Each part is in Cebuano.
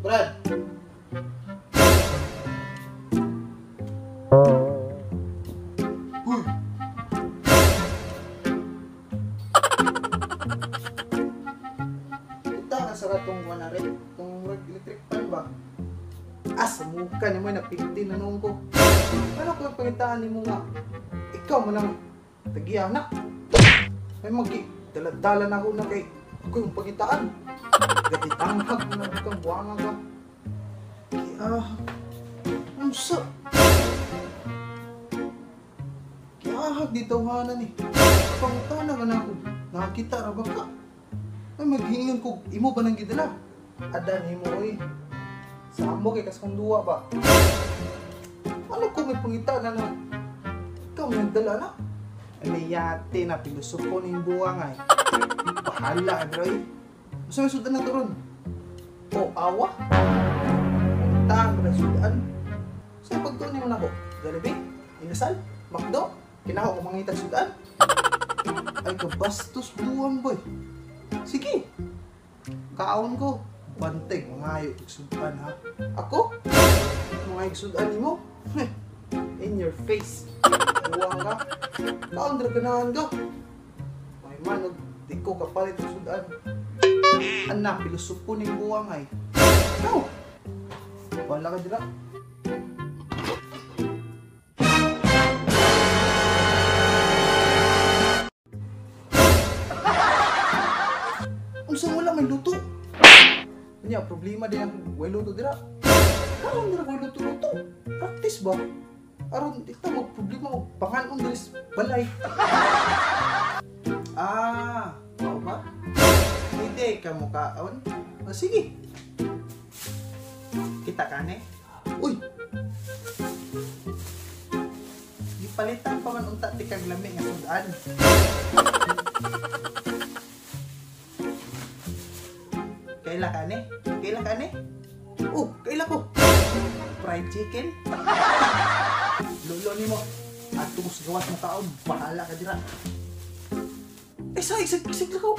Brad. Uy. Kita ka sa ratong kuha na rin. Itong electric fan ba? Ah, sa mukha ni mo, napigti na noon ko. Ano ko yung pangitaan ni mo nga? Ikaw mo nang tagiya na. Ay dala-dala na ako na kay ako yung pangitaan. Gatitanghag mo na kang buwanga ka. Kiahag. Unsa? Kiahag dito hanan eh. Pangutana ka na ako. Nakakita ra ba ka? Ay maghingan ko. Imo ba nang gidala? Adan imo oy. Samo kay kas kong duwa ba? Ano ko may pangitana na? Ikaw may nagdala na? Ay may yate na pilusupo ning buwang ay. Bahala bro eh. Basta may sudan na to ron. O awa? Pangitana ka na sudan. Sa pagtuon mo na ko? Jollibee? Inasal? Macdo? Kinako ko mangitag sudan? Ay kabastos buwang boy. Sige. Kaon ko. Bantay, mangayo sudan ha. Ako? Mga sudan nimo? In your face. Buwang ka. Kaon dira ganahan ka. May manog di ko kapalit og sudan. Anak, pilusupo ning buwang ay. Ikaw. Wala ka dira. Unsa wala may luto? Nya problema din ang way luto dira. Karon dira way luto-luto. Practice ba? Aron di ta magproblema og panganon diri sa balay. Ah, mao ba? Hindi ka mukaon. O sige. Kita ka ne? Uy. Gipalitan pa man unta ti kag lami nga sudan. Kaila ka ne? Kaila ka ne? Oh, kaila ko. Fried chicken? Lolo nimo. Adto ko sa gawas mo kaon, bahala ka dira. Eh, sa isig ko.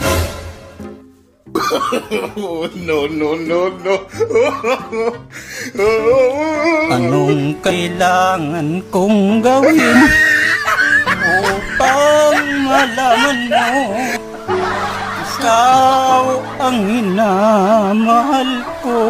Oh, no, no, no, no. Anong kailangan kong gawin upang malaman mo ikaw ang minamahal ko?